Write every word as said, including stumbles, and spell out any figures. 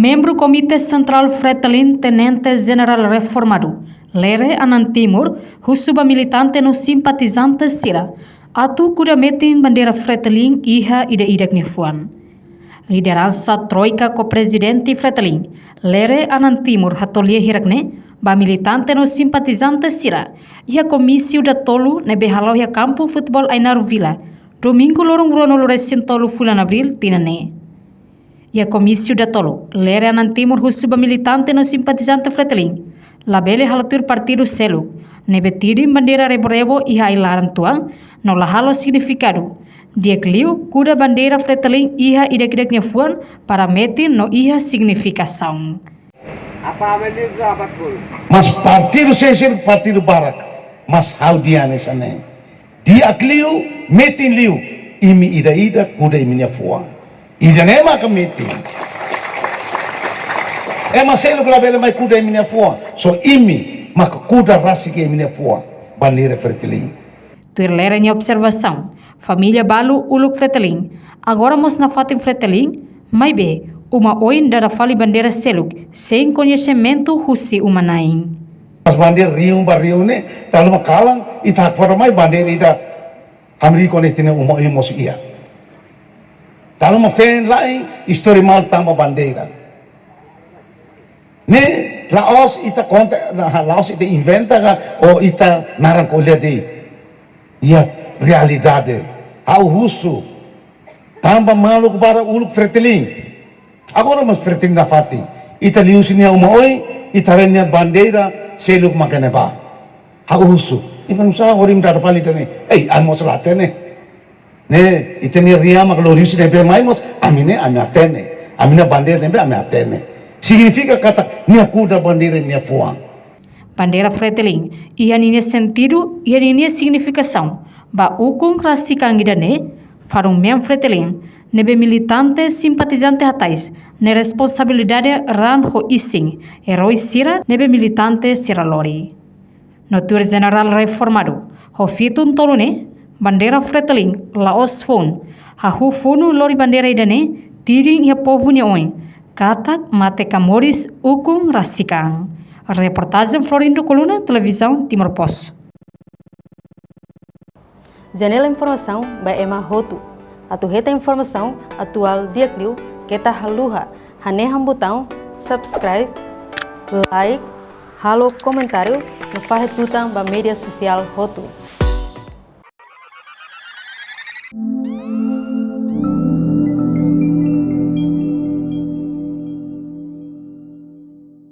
Membru Komité Sentrál Fretilin, Tenente Jenerál Reformadu Lere Anan Timur, husu ba militante no simpatizante sira atu kuda metin bandeira Fretilin iha ida-idak nia fuan. Lideransa Troika ho Prezidente Fretilin, Lere Anan Timur, hato'o lia hirak ne'e ba militante no simpatizante sira iha komísiu datolu ne'ebé hala'o iha kampu futeból Ainaro Vila, Domingu loron ruanulu-resin-tolu fulan Abríl tinan ne'e. Iha komísiu datolu, Lere Anan Timur husu ba militante no simpatizante Fretilin labele halo tuir partidu seluk ne'ebé tidin bandeira rebo-rebo iha ai-laran tuan no la halo signifikadu. Di'ak liu kuda bandeira Fretilin iha ida-idak nia fuan para metin no iha signifikasaun. Mas partidu seluk, partidu barak, mas ha'u dehan hanesan ne'e. Di'ak liu, metin liu, imi ida-idak kuda imi-nia fuan. Ida-ne'e maka metin. Ema seluk labele mai kuda imi-nia fuan. Só imi maka kuda rasik imi-nia fuan. Bandeira Fretilin. Tuir Lere nia observasaun, família balu uluk Fretilin, agora mós nafatin Fretilin, maibé uma oin dada fali bandeira seluk sein koñesimentu husi uma-na'in. Mas bandeira rihun ba rihun ne'e, dala ruma kalan, ita hakfodak mai bandeira ida hamriik ho ita-nia uma oin mós iha. Dala ruma feen lai, istória malu tanba bandeira. Ne'e, la'ós ita konta, la-, la'ós ita inventa ka, ou ita naran ko'alia de'it. Iha realidade. Ha'u husu. Tanba maluk barak uluk Fretilin. Agora mós Fretilin nafatin. Ita liuhusi nia uma oin, ita haree nia bandeira seluk mak ne'ebá. Ha'u husu. Ita nusá orim dada fali ita-nia. Ei, ami mós la hatene. Ne'e, ita-nia ria mak lorius ne'ebé mai mós, ami ne'e, ami hatene. Ami-nia bandeira ne'ebé, ami hatene. Signifika katak, nia kuda bandeira nia fuan. Bandeira Fretilin, iha ninia sentidu, iha ninia signifikasaun, ba ukun rasik an ida-ne'e, fadun mean Fretilin, ne'ebé militante simpatizante hatais, ne'e responsabilidade raan ho isin, erói sira, ne'ebé militante sira lori. No tuir Jenerál Reformadu, ho fitun tolu ne'e, bandeira Fretilin, la'ós foun, hahú funu lori bandeira ida-ne'e, tidin iha povu nia oin, katak mate ka moris ukun rasik an. Reportajen Florindo Coluna, Televizaun Timor Post. Janela informasaun ba ema hotu. Atu hetan informasaun atuál di'ak liu keta haluha hanehan butaun subscribe, like, halo komentáriu no fahe tutan ba média sosiál hotu.